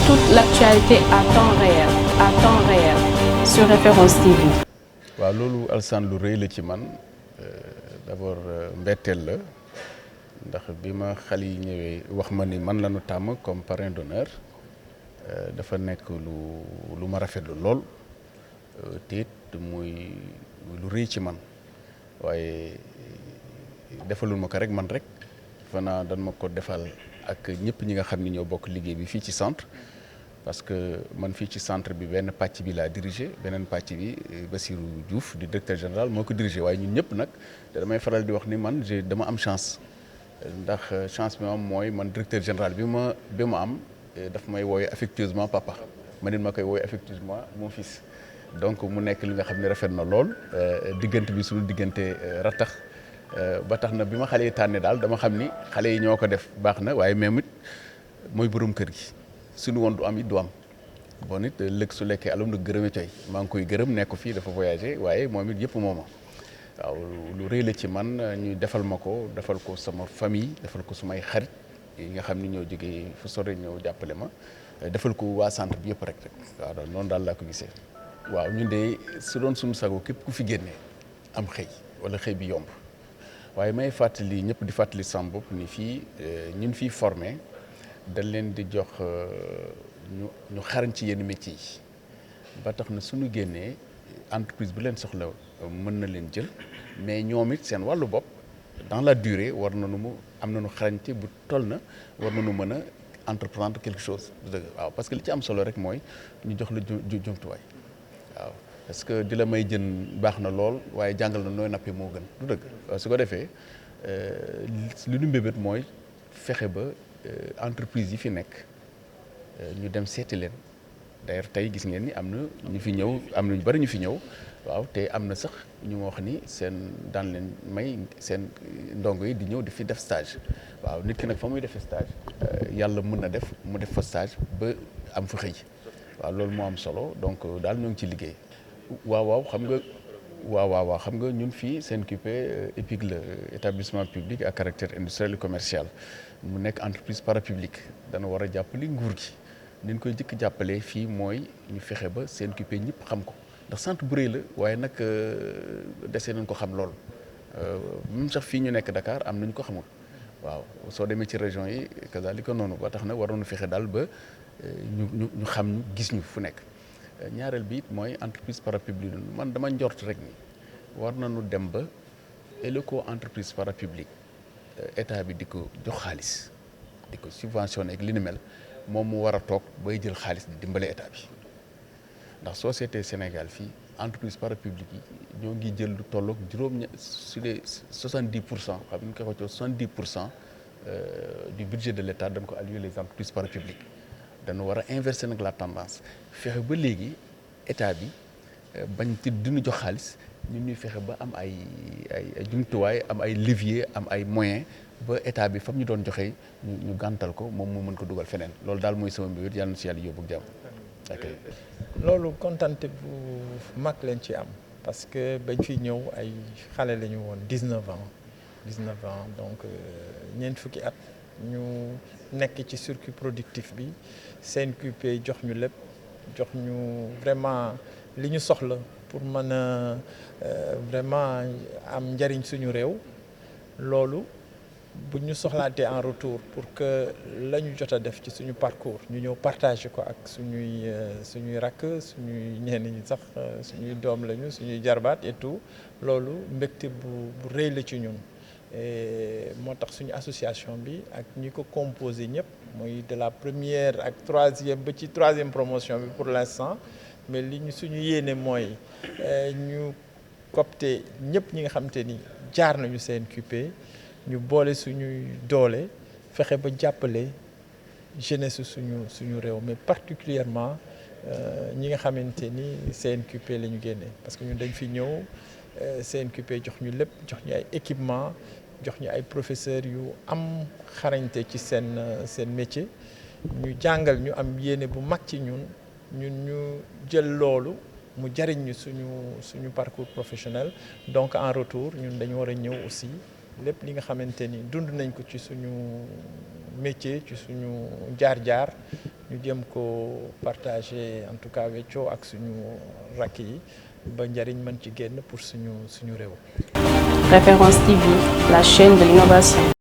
toute l'actualité à temps réel sur Référence TV. waaw loolu Alassane lu rëy la ci man d'abord mbetteel la ndax bi ma xale yi ñëwee wax ma ni man la ñu tàmm comme parrain d'honneur dafa nekk lu ma rafetlu lool te it muy lu rëy ci man waaye defalul ma ko rek man rek fanaa dan ma ko defal ak ñëpp ñi nga xam ni ñoo bokk liggéey bi fii ci centre parce que man fii ci centre bi benn pàcc bi laa dirigé beneen pàcc bi Bassirou Diouf di directeur général moo ko dirigé waaye ñun ñëpp nag damay faral di wax ni man dama am chance ndax chance bi ma am mooy man directeur général bi ma am daf may wooye affectueusement papa ma nit ma koy wooye affectueusement mon fils donc mu nekk li nga xam ne rafet na lool diggante bi suñu diggante rattax ba tax na bi ma xale yi tànnee daal dama xam ni xale yi ñoo ko def baax na waaye même it mooy borom kër gi suñu woon du am it du am bon it lëg su lekkee alum na gërëme coy maa ngi koy gërëm nekk fii dafa voyagé waaye moom it yëpp mooma waaw lu rëy la ci man ñu defal ma ko defal ko sama famille defal ko sumay xarit yi nga xam ni ñoo jógee fu sore ñëw jàppale ma defal ko waa centre bi yëpp rek waaw daal noonu daal laa ko gisee waaw ñun de su doon suñu sago képp ku fi génnee am xëy wala xëy bi yomb waaye may fàttali ñëpp di fàttali sama bopp ni fii ñun fii formé dañ leen di jox ñu xarañ ci yenn métiers yi ba tax na suñu génnee entreprise bu leen soxla mën na leen jël mais ñoom it seen wàllu bopp dans la durée war nañu am nañu xarañte bu toll na war nañu mën a entreprendre quelque chose dëgg waaw parce que li ci am solo rek mooy ñu jox la jumtuwaay waaw parce que di la may jën baax na lool waaye jàngal na nooy nappee moo gën du dëgg waaw su ko defee li ñu mbébét mooy fexe ba entreprise yi fi nekk ñu dem seeti leen d'ailleurs tey gis ngeen ni am na ñu fi ñëw am na ñu bari ñu fi ñëw waaw te am na sax ñu ma wax ni seen daan leen may seen ndongo yi di ñëw di fi def stage waaw nit ki nag fa muy defee stage yàlla mën na def mu def fa stage ba am fa xëy waaw loolu moo am solo donc daal ñoo ngi ci liggéey waaw xam nga ñun fii CNQP EPIC la établissement public à caractère industriel et commercial mu nekk entreprise parapublique dana war a jàppale nguur gi ni ñu koy jëkk jàppalee fii mooy ñu fexe ba CNQP ñëpp xam ko ndax centre bu rëy la waaye nag dese nañ ko xam lool même sax fii ñu nekk Dakar am nañu ko xamul waaw soo demee ci région yi kazalika noonu ba tax na waroon fexe daal ba ñu xam ñu gis ñu fu nekk ñaareel bi it mooy entreprise parapublique man dama njort rek ni war nañu dem ba éleco entreprise parapublique état bi di ko jox xaalis di ko subventionné ak li ni mel moom mu war a toog bay jël xaalis di dimbale état bi ndax société Sénégal fii entreprise parapublique yi ñoo ngi jël lu tolloog su dee 70% xam nga ko waxee 70% du budget de l'état dañ ko alloué les entreprises parapubliques dañu war a inverser nag la tendance fexe ba léegi état bi bañ ci diñu jox xaalis ñun ñuy fexe ba am ay jumtuwaay am ay levier am ay moyens ba état bi fam ñu doon joxe ñu gàntal ko moom moo mën ko dugal feneen loolu daal mooy sama mbir yàlla na si yàlla yóbbu ak jàmm. loolu kontante bu mag leen ci am parce que bañ fi ñëw ay xale la ñu woon 19 ans donc ñeent fukki at ñu nekk ci circuit productif bi CNQP jox ñu lépp jox ñu vraiment li ñu soxla pour mën a vraiment am njariñ suñu réew loolu bu ñu soxlaatee en retour pour que la ñu jot a def ci suñu parcours ñu ñëw partager ko ak suñuy rakk suñuy ñenn ñi sax suñuy doom lañu suñuy jarbaat et tout loolu mbégte bu rëy la ci ñun moo tax suñu association bi ak ñi ko composé ñëpp muy de la première ak troisième ba ci troisième promotion bi pour l'instant mais li ñu suñu yéene mooy ñu copter ñëpp ñi nga xam te ni jaar nañu CNQP ñu boole suñuy doole fexe ba jàppale jeunesse suñu réew mais particulièrement ñi nga xamante ni CNQP la ñu génnee parce que ñun dañ fi ñëw CNQP jox ñu lépp jox ñu ay équipement jox ñu ay professeurs yu am xarañte ci seen métier ñu jàngal ñu am yéene bu mag ci ñun ñu jël loolu mu jariñ ñu suñu parcours professionnel donc en retour ñun dañu war a ñëw aussi lépp li nga xamante ni dund nañ ko ci suñu métier ci suñu jaar-jaar ñu jëm ko partager en tout cas weccoo ak suñu rakk yi ba njariñ mën ci génn pour suñu réew. Référence TV, la chaîne de l'innovation.